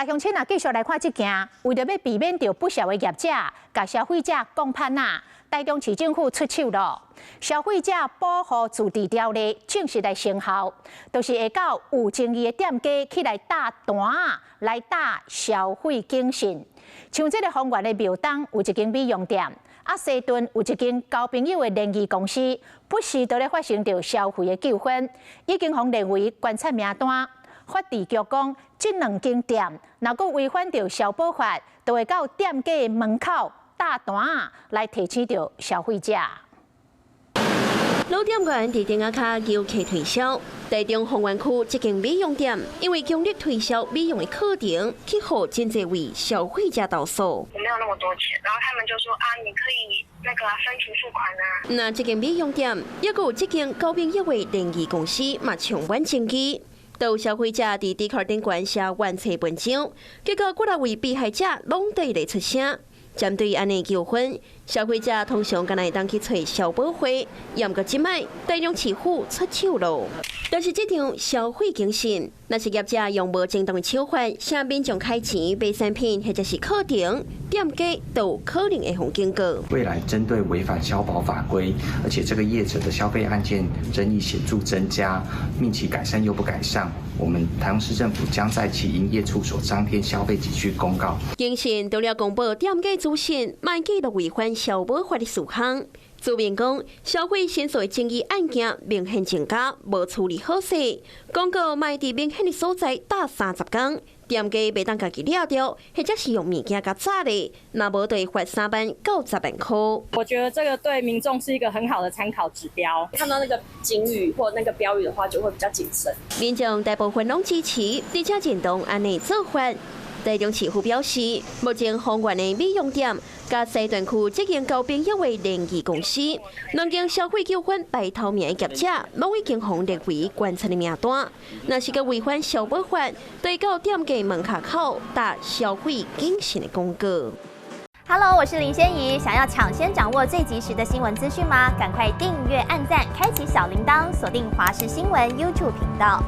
來鄉親啊，繼續來看這件，為著欲避免著不肖的業者，共消費者講歹仔，台中市政府出手囉。消費者保護自治條例正式來生效，就是會到有爭議的店家去來貼單仔，來打消費警訊。像這个豐原的廟東有一間美容店，啊西屯有一間交朋友的聯誼公司，不時都咧發生著消費的糾紛，已經予列為觀察名單。法制局講，這兩間店若閣違反著消保法，就會到店家門口貼單仔來提醒著消費者。老店員佇店仔跤遊客推銷，台中豐原區這間美容店，因為強力推銷美容的課程，去予真濟位消費者投訴。我沒有那麼多錢，然後他們就說啊，你可以那個分期付款啊。那這間美容店，抑閣有這間交朋友的聯誼公司嘛，充滿爭議。都有消費者佇 Dcard 頂懸寫怨嗟文章，結果幾若位被害者攏佇咧出聲。針對按呢糾紛，消費者通常敢若會當去揣消保會，毋過這擺台中市府出手囉。但是這場消費警訊，若是業者用無正當的手法，向民眾開錢買產品或者是課程，店家都可能會予警告。未來針對違反消保法規，而且這個業者的消費案件爭議顯著增加，命其改善又不改善，我們台中市政府將在其營業處所張貼消費警訊公告。警訊除了公布店家資訊，嘛記錄違反消保法的事項。註明講，消費申訴的爭議案件明顯增加，無處理好勢，廣告莫佇明顯的所在貼30工，店家袂當家己掠著，或者是用物件共紮咧，若無就會罰3萬到10萬塊。我覺得這個對民眾是一個很好的參考指標。看到那個警語或那個標語的話，就會比較謹慎。民眾大部分攏支持，而且認同按呢做法。台中市府表示，目前豐原的美容店、佮西屯區這間交朋友的聯誼公司，兩間消費糾紛排頭名的業者，攏已經予列為觀察的名單。若是閣違反消保法，就到店家門口貼消費警訊的廣告。 Hello，我是林仙怡，想要搶先掌握最及時的新聞資訊嗎？趕快訂閱、按讚、開啟小鈴鐺，鎖定華視新聞 YouTube 頻道。